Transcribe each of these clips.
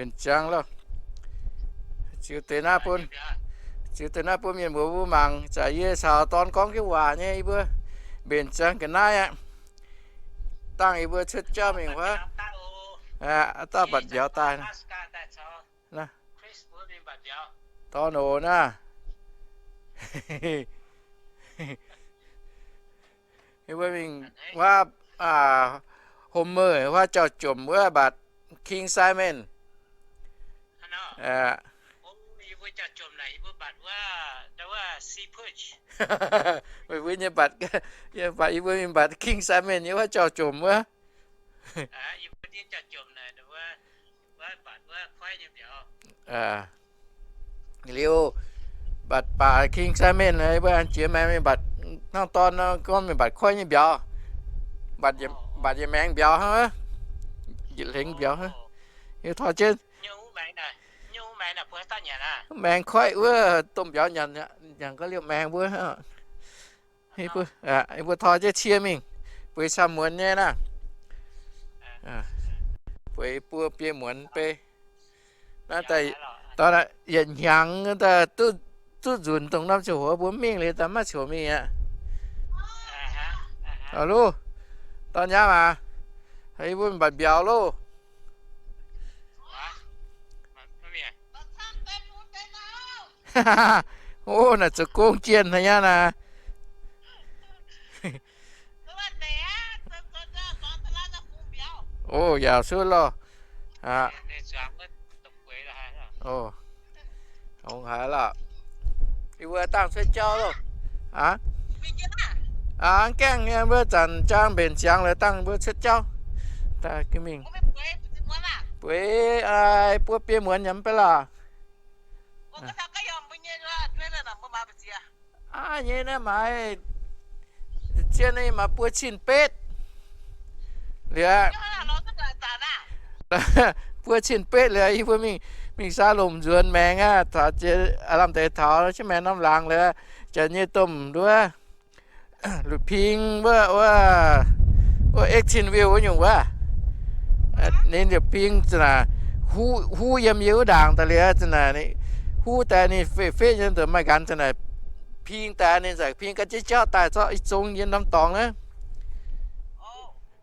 Mbenc ziangx loh. Ziux deix naaiv bun, ziux deix naaiv bun mienh mbuo mbuo mangc, zaqc yie caux dorn gorngv jienv waac nyei, yie mbuo mbenc ziangx ga'naaiv aqv. Dangh yie mbuo cuotv jauv mingh wuov, dauh mbatc mbiauz daaih. Dorn oc naaiv. Yie mbuo mingh wuov, Homer wuov jauv-jomc wuov mbatc King Simon. Meih mbuo nyei mbatc, mbatc yie mbuo mingh mbatc King Simon nyei wuov jauv-jomc wuov. Liuz, mbatc baac King Simon, yie mbuo an jiex maengx mingh mbatc hnangv dorn nor, gorngv mingh mbatc koiv nyei mbiauz, mbatc yietc maengx mbiauz hnangv, yietc hlengx mbiauz hnangv. Yie tor jienv maengx koiv wuov domh mbiauz nyanc, nyanc gau liouh maengx wuov. Yie mbuo tor jienv cie mingh, bueix camv muonz nyei naaiv. Bueix buo biei muonz bei. Naaiv daaih yietc hnyangx daaih duqv nzunc dongh norm ziangh hoc mbuo mingh liuz daaih maiv ziouc mingh aqv. Loh, dorn nyaam aac, yie mbuo mbatc mbiauz loh. O, naaic zoux gong jienh haic nyei naaic. O, yaac cuotv loh. Ongx haic lorqc. Yie mbuo dangh cuotv jauv loh. Aa, gaengh nyei, mbuo zanc jang mbenc ziangx lorqc dangh mbuo cuotv jauv. Daaih ga'mingh bueix buo biei muonz nyei mv bei lorqc. Aa, nyei naaiv maaiz, zien nyei maaiz buo cin betv liuz, buo cin betv liuz, yie mbuo mingh, mingh saax lomc nzuonx maengx aqv. Taux jiex lamh deix taux jienv maengx norm laangz liuz, janx nyei domh nduov, Lutv Ping wuov, wuov, wuov Eighteen Wheel wuov nyungc wuov. Ninh Lutv Ping zanc naaic huv, huv yiem yie wuov ndaangc daaih liuz, zanc naaic huv daaih ninh feqv-feqv nyei nduqc maaih nqanx, zanc naaic ping daaih ninh zanc ping ga'jieqv jauv daaih zorqv i zong yiem norm dorngx aqv.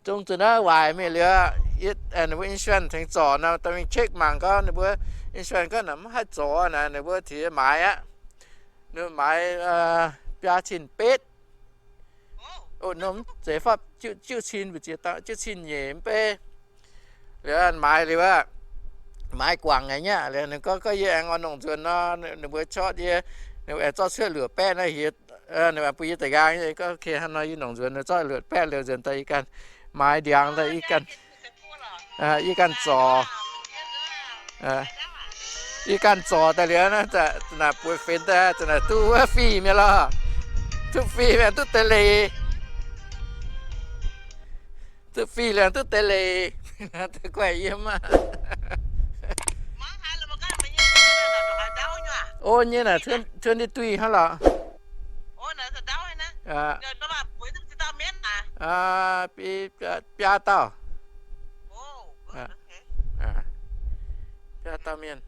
Zong zuqc naaiv waaic mingh liuz, ninh mbuo insurance tengx zorc nor, daaih mingh check mangc gau, ninh mbuo insurance gorngv naaic mv haih zorc naaic, ninh mbuo tengx maaiz aqv. Ninh mbuo maaiz biaa cin betv. Norm zeiz fapv jiuv cin, mbu'ziex dangh jiuv cin nyeic mv bei. Liuz maaiz liuz aqv, maaiz guangc aqv nyei. Liuz ninh gorngv, gorngv yie aengx oix nongc nzuonx nor, ninh mbuo corc yie, ninh mbuo aengx zorqv cuotv luoqc baeqv naaiv hieh, ninh mbuo bun yie da'nqaang, gorngv okay hnangv nor yie nongc nzuonx, ninh zorqv luoqc baeqv liuz nzuonx daaih yie ganh maaiz ndiangx daaih yie ganh, yie ganh zorc, yie ganh zorc daaih liuz naaiv, naaic bueix fenx daaih, zanc naaic duqv wuov fih mi'aqv lorqc. Duqv fih mi'aqv, duqv deix leiz. Duqv fih liuz duqv deix leiz. Guaih yiem aqv. O, nyei naaic twenty-three hnangv lorqc. Biaa dauh, biaa dauh mienh.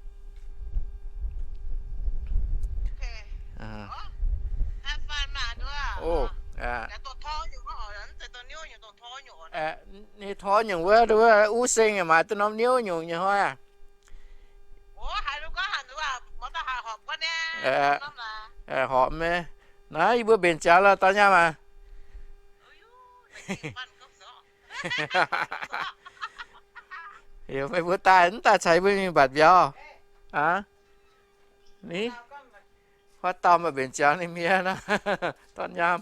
Ninh tor nyungc wuov, wuov uv seng maaiz duqv norm niouv nyungc nyei hnoi aqv. Horpc mv, naaiv yie mbuo mbenc ziangx lorqc, dorn nyaam aac. Meih mbuo daaih mv daaih caux yie mbuo mingh mbatc mbiauz aqv. Ni, huaav dauh maaih mbenc ziangx ninh mienh nor, dorn nyaam.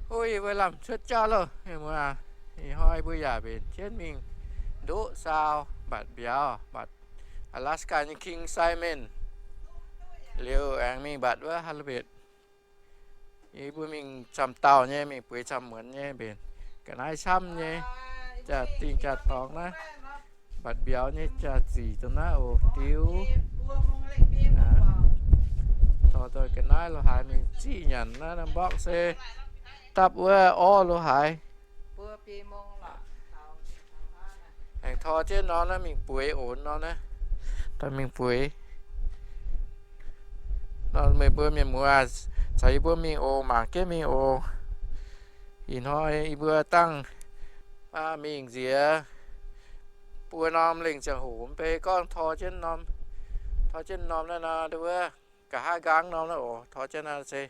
Hui, yie mbuo lamh cuotv jauv loh. Ih hnoi mbuo yaac mbenc jienv mingh ndoqv saau mbatc mbiauz, mbatc Alaska nyei King Simon. Liuz aengx mingh mbatc wuov Halibut. Yie mbuo mingh camv dauh nyei, mingh bueix camv muonz nyei mbenc. Ga'naaiv camv nyei, jaa-dingh jaa-dorngx naaiv, mbatc mbiauz nyei jaax-zic dongh naaiv oc, diuv. Dorh ndoih ga'naaiv lo haaix mingh ziqv nyanc naaiv, naaiv mborqv se dapv wuov orv lo haaix. Aengx tor jienv norm naaiv mingh bueix oc, norm naaiv, daaih mingh bueix. Nor meih mbuo mienh muoz, caux yie mbuo mingh oc, mangc jienv mingh oc. Ih hnoi yie mbuo dangh mingh nziex buo norm lengh ziangh hoc mv bei, gorngv tor jienv norm, tor jienv norm naaiv nor, wuov nqa'haav nqaang norm naaiv oc, tor jienv naaiv se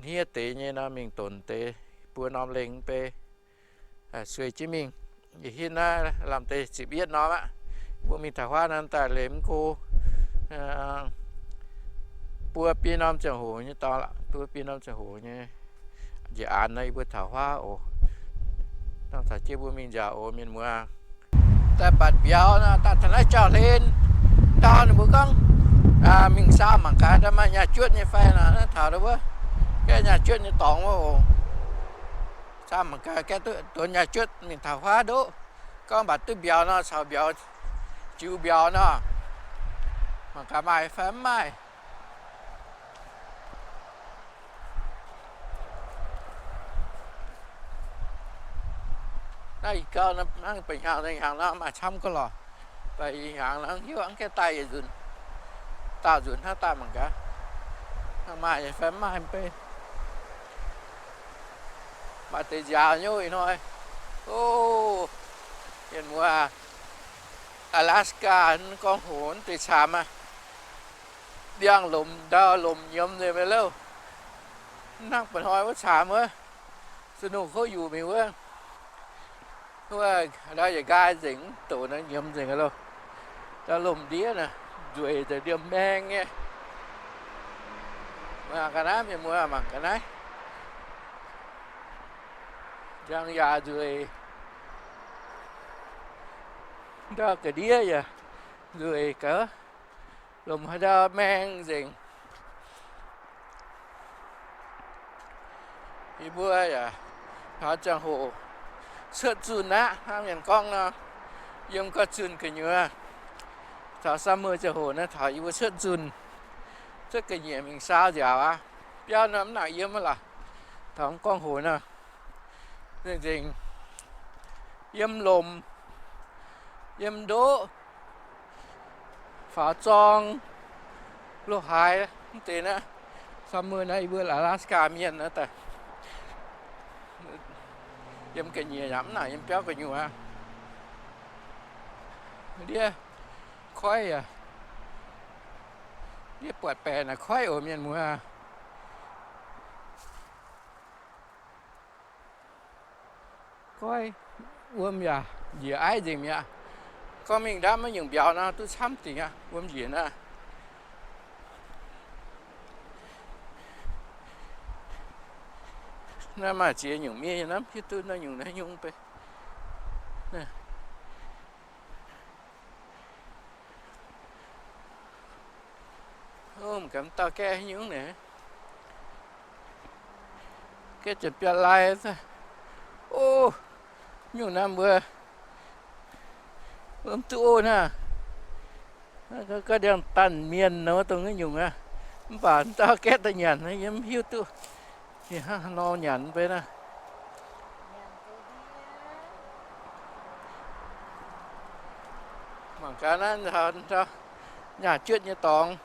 hniev deix nyei nor, mingh donc deix buo norm lengh mv bei. Sueih jienv mingh. Ih hnoi naaiv lamh deix ziepc yietv norm aqv. Mbuo mingh taux huaav nor daaih liemh mv go buo biei norm ziangh hoc nyei dorngx, buo biei norm ziangh hoc nyei njiec aanx nor, yie mbuo taux huaav oc. Dangh caux jienv mbuo mingh nziaauc oc, mienh muoz. Daaih mbatc mbiauz nor, daaih taux naaiv jauv-hlen ndau, ninh mbuo gorngv mingh saau mangc gaax, daaih maaih nyaah juotv nyei fai nor, naaiv taux wuov gaeqv nyaah juotv nyei dorngx wuov oc. Saau mangc gaax, gaeqv duqv nyaah juotv mingh taux huaav ndoqv. Gorngv mbatc duqv mbiauz nor, caux mbiauz, jiux mbiauz nor, mangc gaax maaih fai mv maaih. Naaiv ih gau hnangv ba'hnyangx hnyangx nor maaih camv ga'lorqc. Ba'hnyangx nor hiuv gaeqv daaih yietc nzunc, daauh nzunc hnangv daaih mangc gaax, maaih fai mv maaih mv bei. Maaih deix nziaaux nyei ih hnoi. O, mienh muoz, Alaska gorngv hoc deix caamx aqv. Ndiangx-lomc ndau, lomc nyiemz nzengc mv louh. Hnangv ba'hnoi wuov caamx wuov, snow kouv yuqc mingh wuov, wuov ndau yietc nqaai nzengc, mv douc nor nyiemz nzengc louh. Ndau lomc ndiev naaic, nzueic deix, ndiemh maeng nyei. Mangc ga'naaiv, mienh muoz, mangc ga'naaiv. Njang yaac nzueic. Ndau ga'ndiev yaac nzueic gaax. Lomc haaix ndau maeng nzengc. Yie mbuo yaac taux ziangh hoc cuotv zunh aqv. Hnangv mienh gorngv nor, yiem gauh zunh gu'nyuoz. Taux summer ziangh hoc naaiv taux yie mbuo cuotv zunh, cuotv ga'nyiec mingh saau nziaauc aqv. Biauv nor mv nangc yiem aqv lorqc. Taux gorngv hoc nor, nzengc-nzengc, yiem lomc, yiem ndoqv, faaux zorng, lo haaix mv deix naaiv. Summer naaiv yie mbuo Alaska mienh naaiv daaih yiem ga'nyiec yaac mv nangc yiem biauv gu'nyuoz aqv. Ndiev koiv yaac, ndiev buatc baeqc naaic koiv oc, mienh muoz. Koiv, wuom yaac njiec aiv nzengc mi'aqv. Gorngv mingh ndaamv maiv nyungc mbiauz nor duqv camv dingc aqv, wuom njiec naaiv. Naaiv maaih ziex nyungc miev nyei, hnamv hiuv duqv naaiv nyungc naaiv nyungc bei. Mv gamh dauh gaeqv nyungc naaiv, gaeqv janx-biaa lai. O, nyungc naaiv mbuo mv duqv o naaiv. Ga'ndiangx danh mienh nor dongh nyungc aqv. Mv baac dauh gaeqv daaih nyanc, yie mv hiuv duqv ninh hnangv haaix nor nyanc bei naaiv. Mangc gaax naaiv, nyaah juotv nyei dorngx.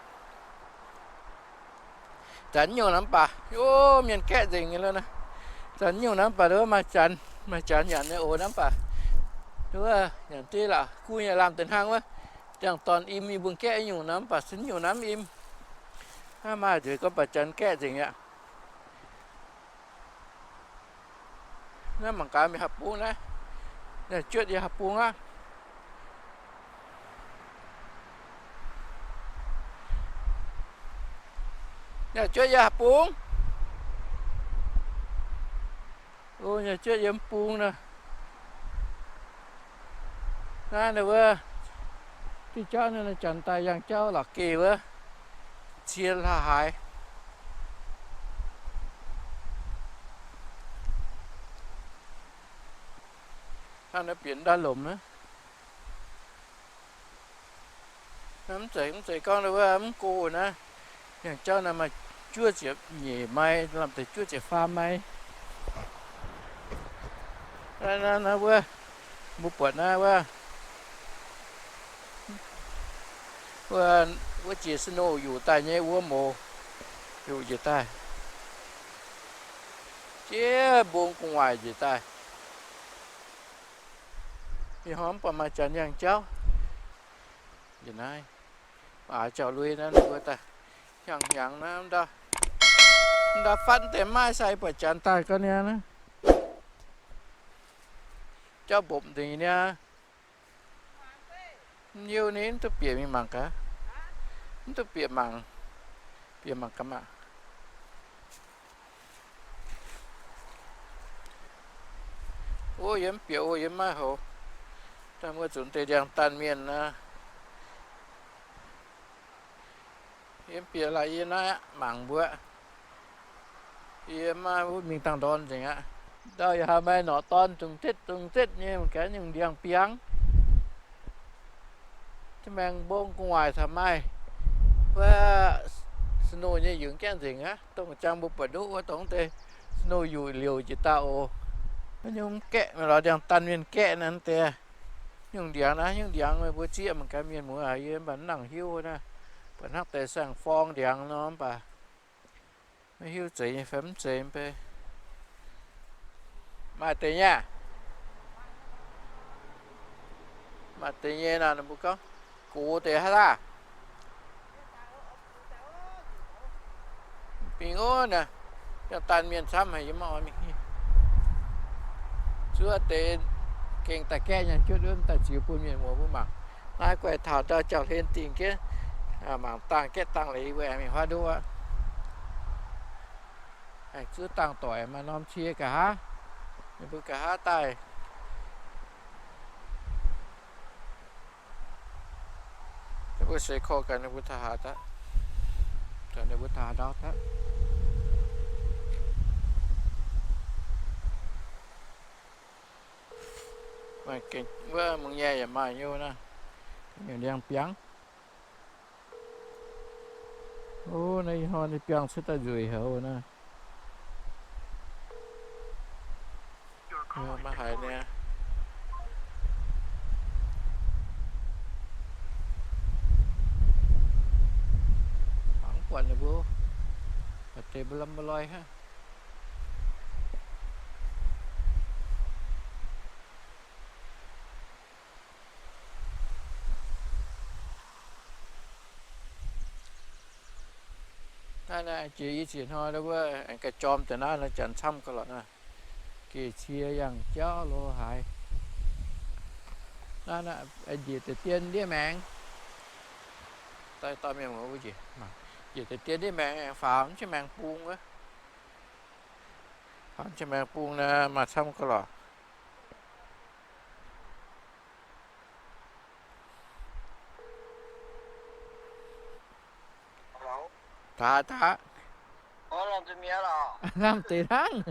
Zanc nyungc naaiv mv baac, o, mienh gaeqv nzengc nyei lo naaiv. Zanc nyungc naaiv mv baac wuov maaih janx, maaih janx nyanc nyei oc naaiv mv baac. Wuov nyanc duqv laaix guv nyei lamh deix hnangv wuov. Ndiangx-dorn im, yie mbuo gaeqv nyungc naaiv mv baac sin nyungc naaiv mv im. Hnangv maaih nzueic gorngv baac janx gaeqv nzengc aqv. Naaiv mangc gaax mingh haaix bung naaiv. Naaiv juotv yiem haaix bung aqv? Naaiv juotv yiem haaix bung? O, naaiv juotv yiem bung naaiv. Naaiv wuov, diuh jauv naaiv janx daaih yangh jauv lorqc geh wuov, cie hlaax haaix. Hnangv naaiv bieqc ndau lomc naaiv. Mv zeiz, mv zeiz gorngv wuov mv go naaiv. Yangh jauv naaiv maaih juov ziepc nyeic mai, lamh deix juov ziepc faam mai. Naaiv, naaiv, naaiv wuov, mbuo buatc naaiv wuov, Wuov, wuov jiex snow yuqc daaih nyei wuov mouz, yuqc njiec daaih, jiex mbong gu'nguaaic njiec daaih. Ih hnoi mv baac maaih janx yangh jauv. Njiec naaiv, maaih jauv-lui naaiv, ninh mbuo daaih hnyangx-hnyangx naaiv, m'ndau fatv deix maaih sai buatc janx daaih gau niaa naaiv. Jauv mbopv nzengc niaa. Mv hiuv ninh mv duqv bieqc mingh mangc gaax. Mv duqv bieqc mangc, bieqc mangc gaax maah. O, yie mv bieqc o, yie maiv houx. Daaih mbuo zunc deix ndiangx-daanh mienh naaiv. Yie mv bieqc laaix yie naaiv aqv, mangc mbuo. Yie maiv mingh dangh ndorn nzengc aqv. Ndau yaac haiz maaih norqc dorn dungx zitv dungx zitv nyei, mangc gaax nyungc ndiangx-biangh. Maengx mbong gu'nguaaic taux maaih wuov snow nyei yungz gaeqv nzengc aqv. Dongh jangx mbuo buatc nduqv wuov dongh deix snow yuqc liouc njiec daaih oc. Nyungc gaeqv mingh lorz ndiangx-daanh mienh gaeqv naaiv deix. Nyungc ndiangx naaiv, nyungc ndiangx meih mbuo zieqv mangc gaax mienh muoz aac, yie mv baac mv nangc hiuv wuov naaiv. Buatc hnangv deix saeng-forng ndiangx nor mv baac maiv hiuv zeiz nyei fai mv zeiz mv bei. Maaih deix nyei aqv. Maaih deix nyei naaic, ninh mbuo gorngv gox deix haaix laah. Bingx ov naaic, ndiangx-daanh mienh camv haic, yie maiv oix mingh. Zuov deix gengh daaih gaeqv nyei, juotv wuov daaih ziux bun mienh muoz mbuo mangc. Naaiv guaih taux ndau jauv-hlen dingh jienv, mangc dangh gaeqv dangh leiz yie mbuo aengx mingh huaav nduqv aqv. Aengx zuov dangh doic maaih norm cie nqa'haav, ninh mbuo nqa'haav daaih. Ninh mbuo seix korv gaax ninh mbuo taux haaix daaih, ninh mbuo taux haaix ndau daaih. Maaih gengh wuov mungh nyei yaac maaih nyei naaiv, ndiangx-biangh. O, naaiv ih hnoi ninh biangh cuotv daaih nzueic haic naaiv. Maiv haiz niaa. Mangc buatc ninh mbuo, buatc deix mbuo lamh mbuo loi hnangv. Naaiv naaiv jiex i ziex hnoi wuov, aengx gauh jorm deix naaiv nor, janx camv gauh lorqc naaiv. Gec cie yangh jauv lo haaix. Naaiv naaiv njiec deix dien ndiev maengx. Daaih dorh mienh muoz wuov njiec, njiec deix dien ndiev maengx, faaux mv jienv maengx bung wuov. Faaux mv jienv maengx bung naaiv maaih camv gauh lorqc. Daqv, daqv. Lamh deix hnangv.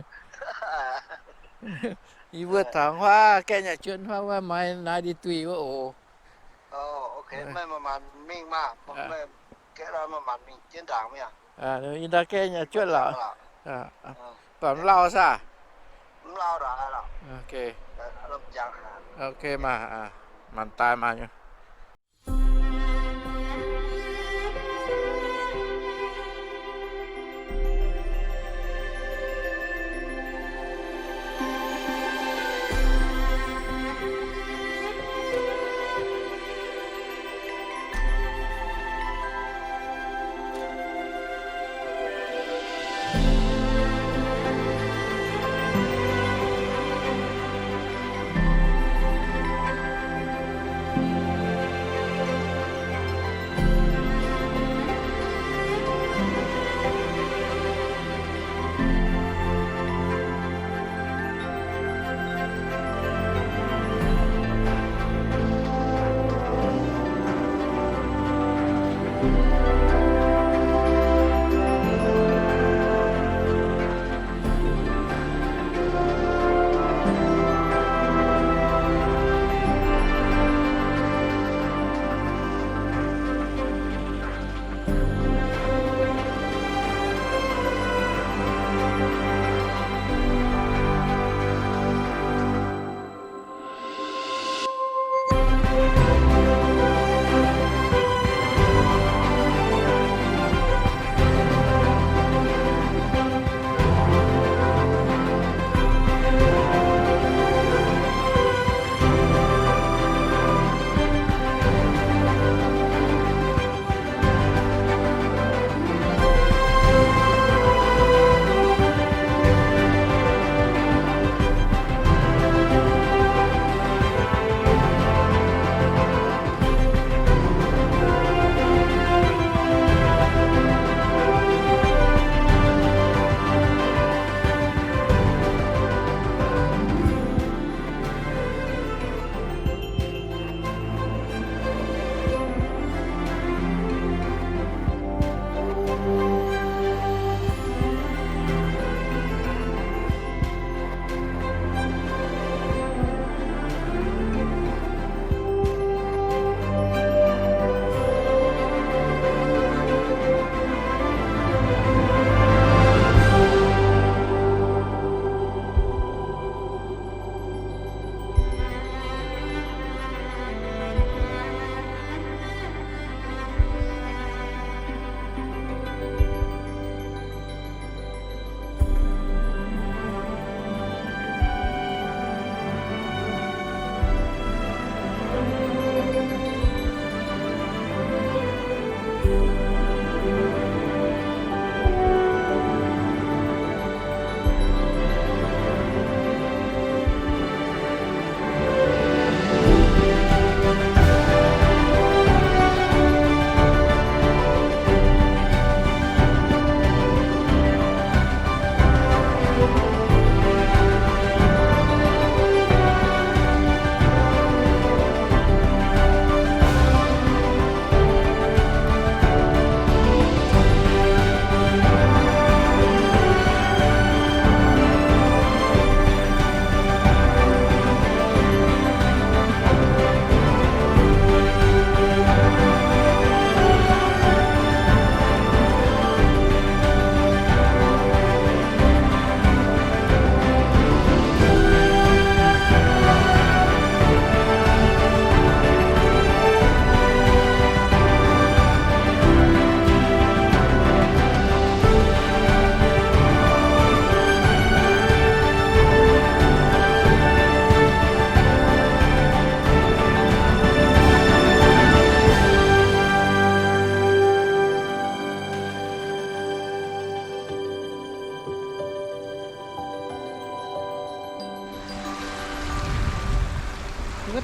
Yie mbuo taux huaav gaeqv nyaah juotv huaav wuov maaih naaiv ndie-duih wuov oc. Ih ndau gaeqv nyaah juotv lorqc. Baac mv lauh saah? Ok, maah, maanc daaih maah nyei.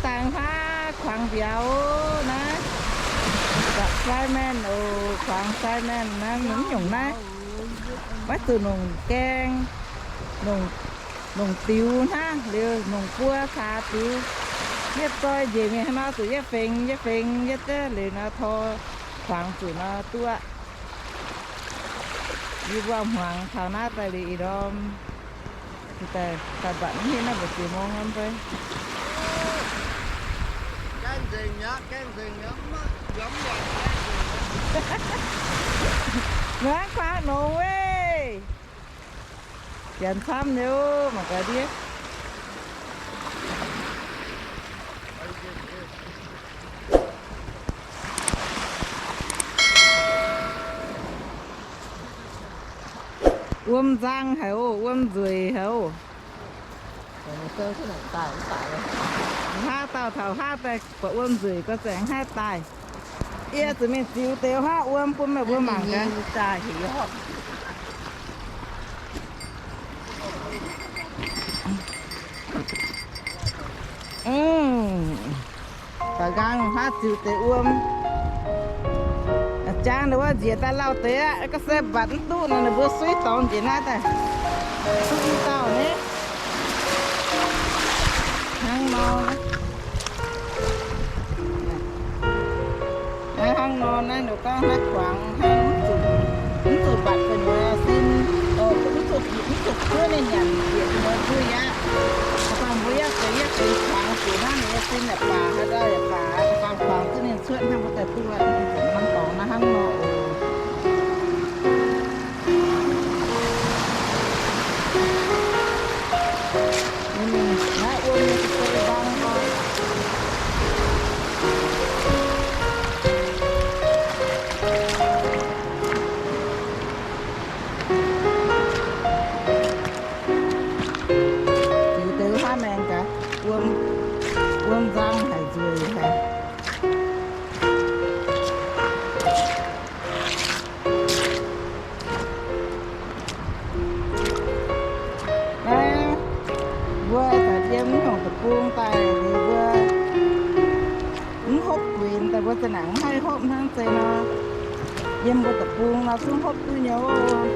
Dangh hlaax kuangx mbiauz naaiv, sai maengh oc, kuangx sai maengh naaiv, mv nyungc naaiv maiv zuqc nongc gaeng, nongc diux hnangv, liuz nongc buo caax diux. Yietv zoi njiec mingh hnangv nor zuqc yietv fengx, yietv fengx, yietv deix liuz nor tor kuangx zuqc nor duqv. Yie mbuo hmuangx taux naaiv daaih liuz ih ndorm daaih mbatc mv hiuv naaiv mbu'ziex mong hnangv fai. Naaiv kuaaiv nongx weic. Janx camv liuz mangc gaax ndiev. Wuom nzang haic oc, wuom nzueic haic oc. Hlaax dauh taux hlaax daaih buatc wuom nzueic gorx zaengc haih daaih. Yie zuqc mingh ziux deix hlaax wuom bun meih mbuo mangc gaax. Da'nqaang hlaax ziux deix wuom. Jangx ninh wuov njiec daaih lauh deix aqv, ga'sie mbatc mv duqv nor, ninh mbuo suiv dorngx njiec naaiv daaih. Duqv i dauh ni. Hnangv nor. Naaiv hnangv nor naaiv, ninh gorngv naaiv kuangx hnangv, mv zuqc mbatc gu'nyuoz sin, mv zuqc bieqc, mv zuqc kuov ninh nyanc bieqc gu'nyuoz nzuih aqv. Da'faanh mbuo yaac feix, yaac feix kuangx zuqc hnangv, ninh nyei sin yaac baac, haaix dauh yaac baac, da'faanh kuangx zuqc ninh cuotv hnangv mbuo daaih duqv aqv. Hnangv dorngx naaiv hnangv nor oc. Ziux deix wuov hlaax maengx gaax, wuom, wuom nzang haic nzueic haic. Naaiv mbuo zanc yiem mv nyungc deic-bung daaih liuz mbuo mv hopv guinx daaih mbuo za'nanc mv haih hopv hnangv zeiz nor. Yiem mbuo deic-bung nor zungv hopv duqv nyei.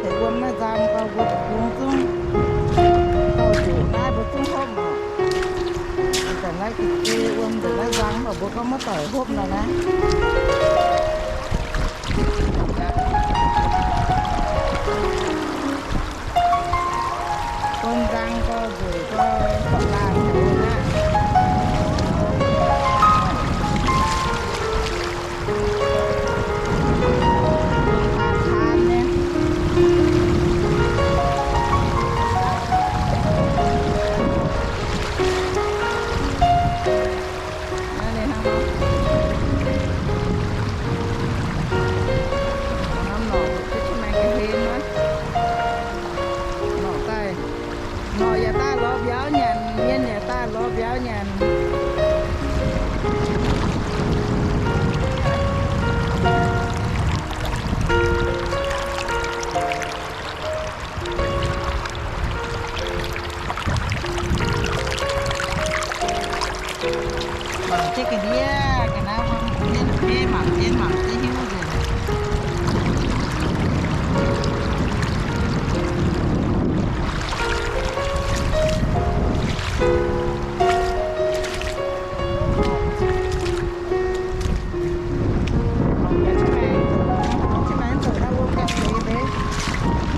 Deix wuom naaiv nzang gau mbuo deic-bung zungv, gauh njoqc naaiv mbuo zungv hopv oc. Zanc naaiv ga'sie wuom nzengc naaiv nzang, mv baac mbuo gorngv maiv doic hopv nor naaiv. Wuom nzang gauh nzueic gauh horpc laangh haic aqv. Wuom taan taan nyei. Naaiv ninh hnangv nor, hnamv norqc, duqv cin-maengx ga'hlen wuov. Norqc daaih, norqc yaac daaih lorz mbiauz nyanc, mienh yaac daaih lorz mbiauz nyanc. Mangc jienv ga'ndiev ga'naaiv wuom, mienh beiv mangc jienv mangc jienv hiuv nzengc. Cin-maengx zoux naaiv wuom ganh seix deix,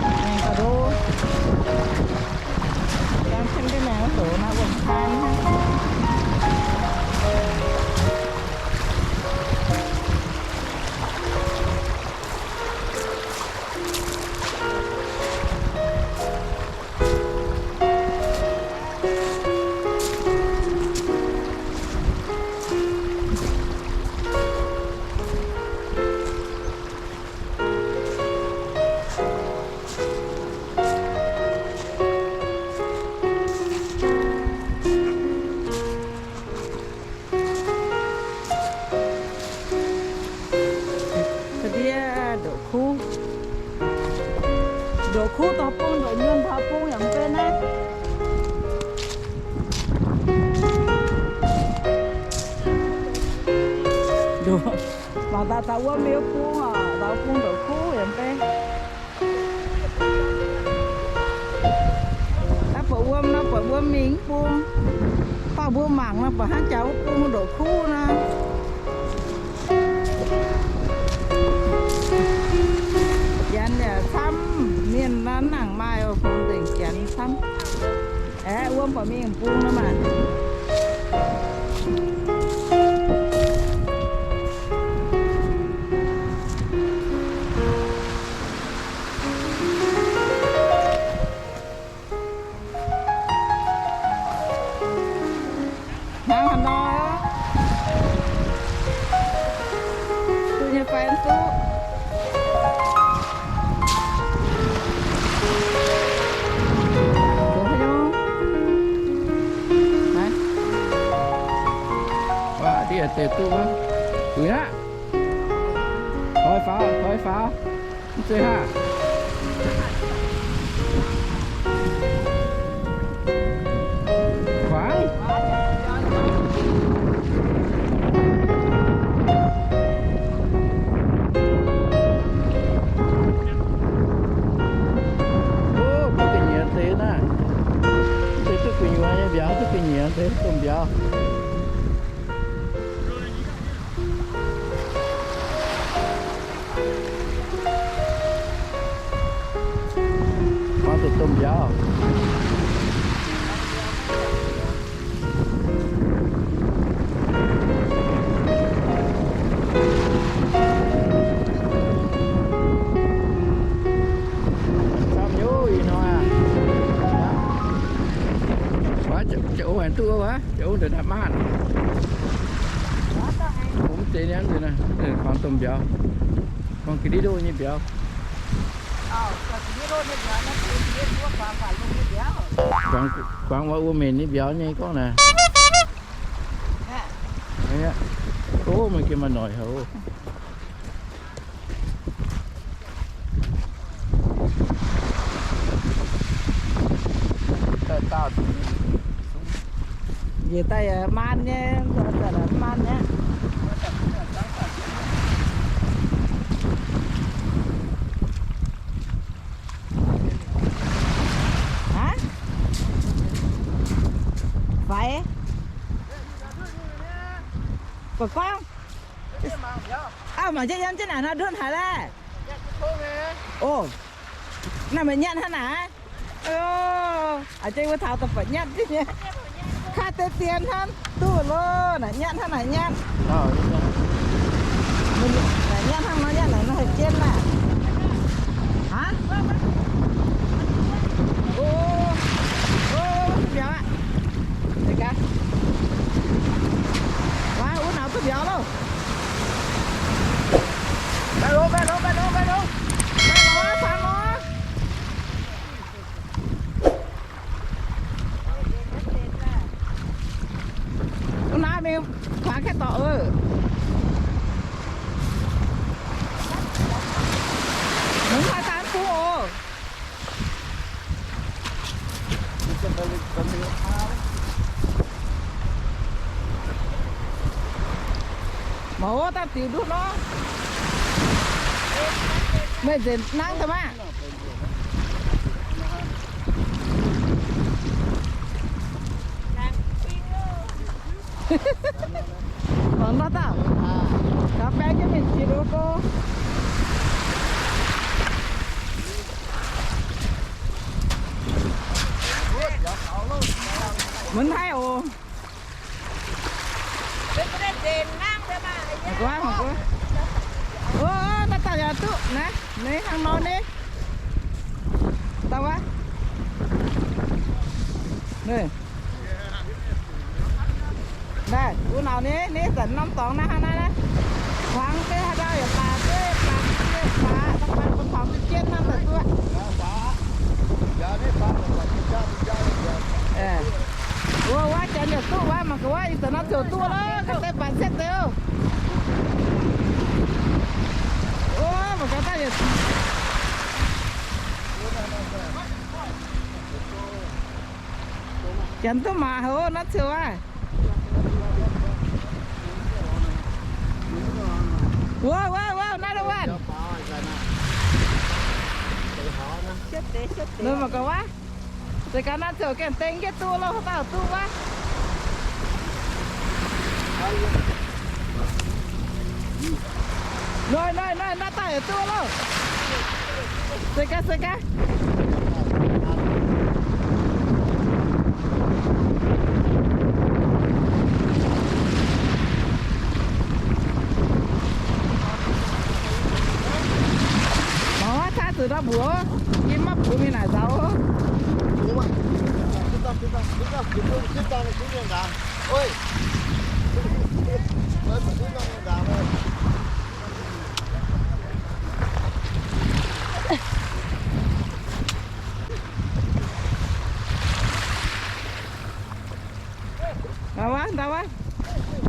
maengx ga'ndo. Gan cin-maengx zoux naaiv wuom taan hnangv. Daaih, daaih wuom liuz bung oc, daaih bung ndongc kuv yaac mv bei. Naaiv buatc wuom nor, buatc wuom mingh mv bung. Dauh mbuo mangc nor, buatc hnangv jaax wuov bung ndongc kuv nor. Janx yaac camv, mienh nor nangc maaih oc, fungx nzengc janx camv. Aeqv, wuom buatc mingh bung nor maah. Hnangv haaix nor? Duqv nyei fai mv duqv? Zoux haaix nyungc? Naaiv. Waac, diqv deix duqv wuov. Zuiz aqv. Koi faaux, koi faaux. Mv zeiz haav. Kuangx. O, duqv ga'nyiec deix naaiv. Mv zeiz duqv gu'nyuoz nyei mbiauz, duqv ga'nyiec deix domh mbiauz. Kuangx duqv domh mbiauz. Camv nyei ih hnoi aqv. Jiex ong aengx duqv wuov, jiex ong ndongc naaiv maanh. Mv zeiz niaa, kuangx domh mbiauz, kuangx ga'ndiev ndoqv nyei mbiauz. Kuangx wuov, wuov mienh nyei mbiauz nyei gorngv naaic. O, meih gengh maaih noic haic oc. Njiec daaih yaac maan nyei, maan nyei. Aav, faix, ba'gorngv. Aav, mangc jienv yiem jienv naaic nor ndutv haic laeh. O, naaiv meih nyatv hnangv naaic. O, a'jang wuov taux daaih buatc nyatv jienv nyei. Kaav deix dien hnangv duqv loh, naaic nyatv hnangv naaic nyatv. Naaic nyatv hnangv nor nyatv naaic nor haih jienv laeh. Aav, o, o, duqv mbiauz aqv. Waac, wuov naaic duqv mbiauz loh. Maaih longx, maaih longx, maaih longx, maaih longx. Maaih longx, faaux longx. Wuov naaiv mingh faaux kaeqv dorngc oc. Mv haih daan bung oc. Mangc wuov daaih diuc nduqv nor. Meih nzengc nangv daaih maah. Mangc nor dauh, gaux baeng jienv mingh jiex lo go. Mv haih oc. Mangc gaax, mangc gaax. O, naaiv dauh yaac duqv naaiv. Naaiv hnangv nor ni. Dauh wuov. Naaiv, wuov naaic ni, ni zanc norm dorngx naaiv hnangv naaiv naaiv. Kuangx deix haaix dauh yaac baac duqv, baac duqv baac, da'faanh bun kuangx duqv jienv hnangv daaih duqv. Wuov, wuov janx yaac duqv wuov, mangc gaax wuov, ih zanc nor ziouc duqv loh, ga'deix baac setv deix oc. Wuov, mangc gaax daaih yaac janx duqv maac haic oc, naaiv ziouc aav. Wuov, wuov, wuov, another one. Ninh mangc gaax wuov. Zeix gaax naaiv ziouc gaengh deng jienv duqv loh, haaix dauh duqv wuov. Noic, noic, noic, naaiv dauh yaac duqv loh. Zeix gaax, zeix gaax. Mangc wuov, taav zuqc ndau mbuox, yie maiv bungx mingh naaic nzauh. Ndau wuov, ndau wuov.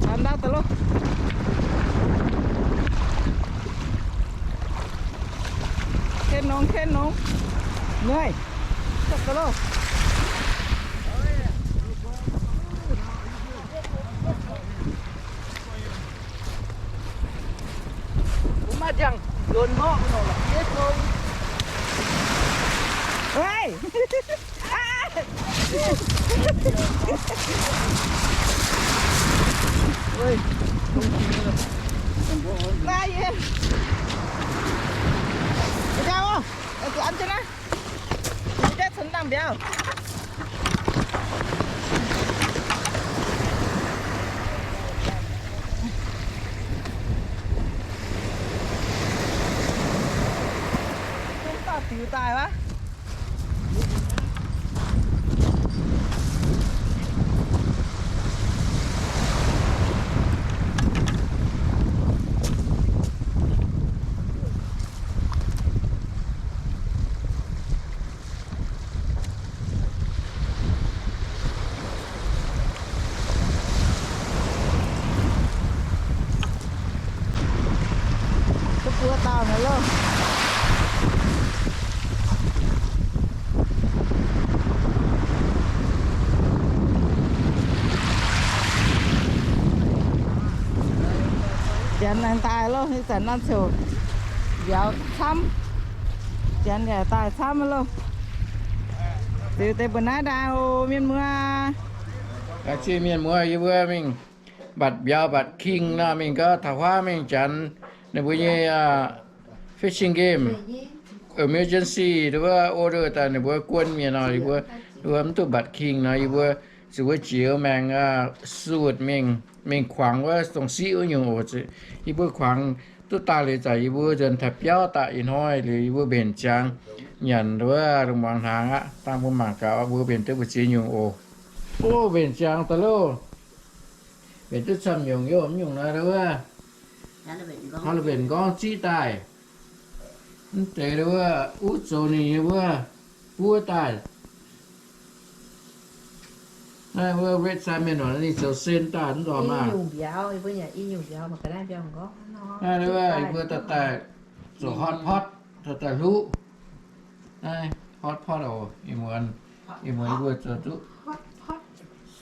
Taux ndau daaih loh. Kênh nongx, kênh nongx. Nui. Daaih loh. Ê! Naaiv yie. Gauh, ăn jienv naaiv. Yie daaih cunx dangh mbiauz. Zungv dauh diux daaih wuov. Duqv buo dauh naaiv loh. Janx aengx daaih loh, ih zanc naaiv ziouc mbiauz camv. Janx yaac daaih camv loh. Ziux deix mbuo naaiv ndaangc oc, mienh muoz. Laengz zingh mienh muoz, yie mbuo mingh mbatc mbiauz mbatc king nor, mingh gau taux huaav mingh janx ninh mbuo nyei fishing game, emergency, nduov order daaih ninh mbuo guon mienh nor, yie mbuo, yie mbuo mv duqv mbatc king nor, yie mbuo zuqc wuov jiex maengx suotc mingh, mingh kuangx wuov dongh siqv wuov nyungc oc. Yie mbuo kuangx duqv daaih liuz zanc yie mbuo nzuonx taux biauv daaih ih hnoi liuz yie mbuo mbenc ziangx nyanc nduov lungh muangx hnaangx aqv. Dangh mbuo mangc gaax mbuo mbenc duqv mbu'ziex nyungc oc. O, mbenc ziangx daaih loh. Mbenc duqv camv nyungc, yie mv nyungc naaiv wuov. Hnangv mbenc nqorngv ziqv daaih. Mv deix wuov, uv zoux ninh nyei wuov, buov daaih. Naaiv wuov red salmon oc, ninh zoux sen daaih mv ndorm maah. Naaiv wuov, yie mbuo daaih daaih zoux hot pot, daaih daaih hluqv. Naaiv hot pot oc, ih muonz, ih muonz yie mbuo zoux duqv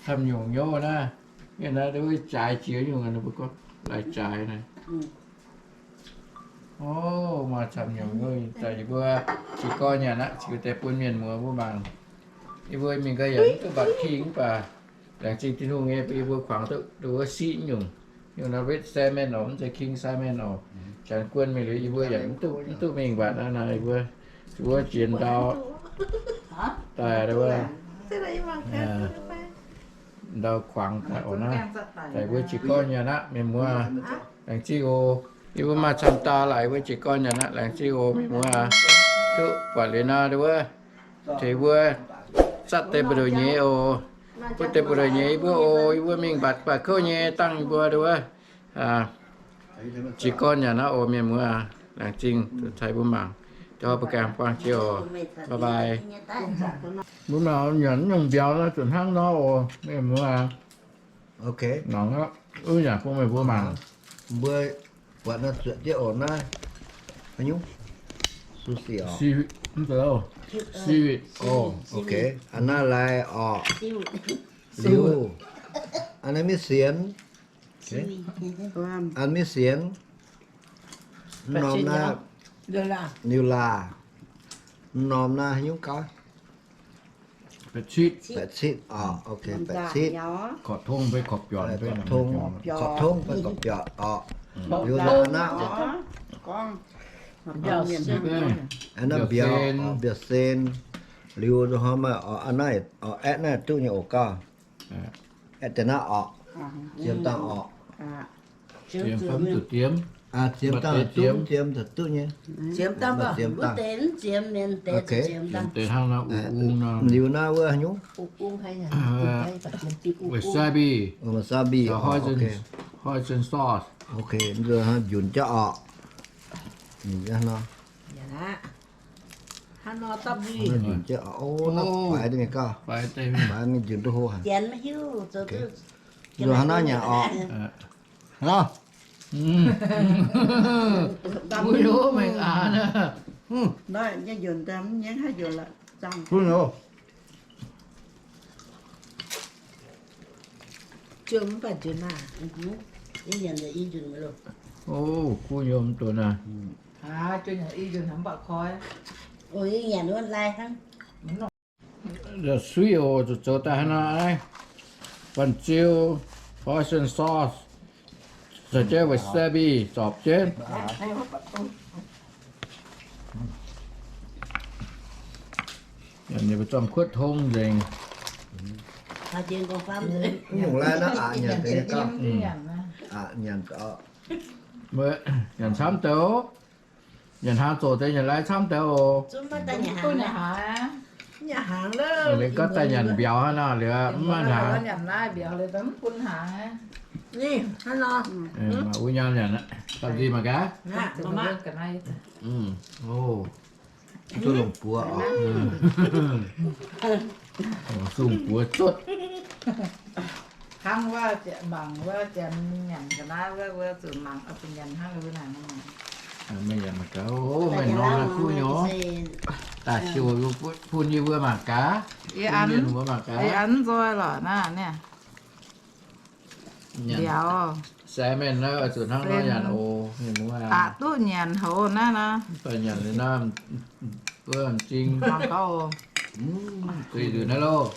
camv nyungc nyouv naaiv. Mienh naaiv wuov jaaix jiex nyungc, ninh mbuo gorngv laaix jaaix naaiv. O, maaih camv nyungc nyouv, daaih yie mbuo jiez gorn nyanc aqv, ziux deix bun mienh muoz mbuo mangc. Yie mbuo mingh gau yaac mv duqv mbatc king mv baac laengz zingh Tin-Hungh nyei, yie mbuo kuangx duqv wuov siqv nyungc. Nyungc naaiv red salmon oc, mv zeiz king salmon oc. Janx guon mingh liuz yie mbuo yaac mv duqv, mv duqv mingh mbatc naaiv, yie mbuo zuqc wuov jiex ndau daaih wuov ndau kuangx daaih oc naaiv. Daaih yie mbuo jiez gorn nyanc aqv, mienh muoz. Laengz zingh oc. Yie mbuo maaih camv dauh laaix yie mbuo jiez gorn nyanc aqv. Laengz zingh oc, mienh muoz. Duqv buatc liuz nor, wuov tengx mbuo zatv deix mbu'ndongx nyei oc. Butv deix mbu'ndongx nyei yie mbuo oc. Yie mbuo mingh mbatc mbatc kouv nyei dangh yie mbuo wuov jiez gorn nyanc aqv oc, mienh muoz. Laengz zingh caux mbuo mangc. Jauv mbuo gaengh buangh jiex oc. Bye bye. Mbuo mangc nyanc nyungc mbiauz nor zuqc hnangv nor oc, mienh muoz. Ok. Mangc aqv, uv nyanc bun meih mbuo mangc. Mbuo buatc nor zuotc jienv oc naaiv. Sushi oc. Seaweed, mv zeiz oc. Seaweed oc. Ok. Aa naaiv lai oc. Liuz, aa naaiv maiv sienx. Aa maiv sienx. Norm naaiv liuz laah. Norm naaiv haaix nyungc gauv? Baeqc citv. Baeqc citv oc. Ok, baeqc citv. Korv tongv fai korv biorc, korv tongv fai korv biorc oc. Liuz naaiv, naaiv mbiauz, mbiauz sen. Liuz nzunc hnoi meih oc, naaiv oc, aeqv, naaiv duqv nyei oc gauh. Aeqv, deix naaiv oc. Ziemx dangh oc. Ziemx dangh duqv, ziemx dangh duqv nyei. Ziemx dangh, mbuo deix mv ziemx mienh deix ziemx dangh. Liuz naaiv wuov haaix nyungc? Wasabi. Wasabi. Hoisin sauce. Ok, nzunc hnoi njunc jauv oc. Njunc jauv nor. Njunc jauv oc. Faix duqv nyei gauh. Faix mingh njunc duqv hlo haic. Nzunc hnoi naaiv nyanc oc. Hnoi naaiv. Kuv youz mengh aax naaiv. Kuv youz. Kuv youz mv duqv naaiv. Suiv oc, zuqc zoux daaih hnangv naaiv. Banh ziu, hoisin sauce, caux jienv wasabi zorpc jienv. Ninh mbuo zorng kuotv tong nzengc. Nyungc lai naaiv aqc nyanc deix nyei gauh. Aqc nyanc, nyanc camv deix oc. Nyanc hnaangx zoqc deix nyanc lai camv deix oc. Liuz gorngv daaih nyanc mbiauz hnangv nor liuz mv maaih hnaangx. Maaih wuov nyanc nyanc, gauh nziex mangc gaax. Duqv longc buoz oc. Longc sung buoz cuotv. Hnangv wuov mangc wuov janx nyanc ga'naaiv wuov, wuov zuqc mangc oix zuqc nyanc hnangv wuov naaic. Meih nyanc mangc gaax, meih norm naaiv kuv nyei. Daaih siou bun yie mbuo mangc gaax. Yie an mbuo mangc gaax. Yie an nzoih lorqc naaiv. Mbiauz. Salmon naaiv zuqc hnangv nor nyanc oc. Aqc duqv nyanc hoz naaiv nor. Daaih nyanc liuz naaiv, wuov m'zing. Zuiz nzunc naaiv loh.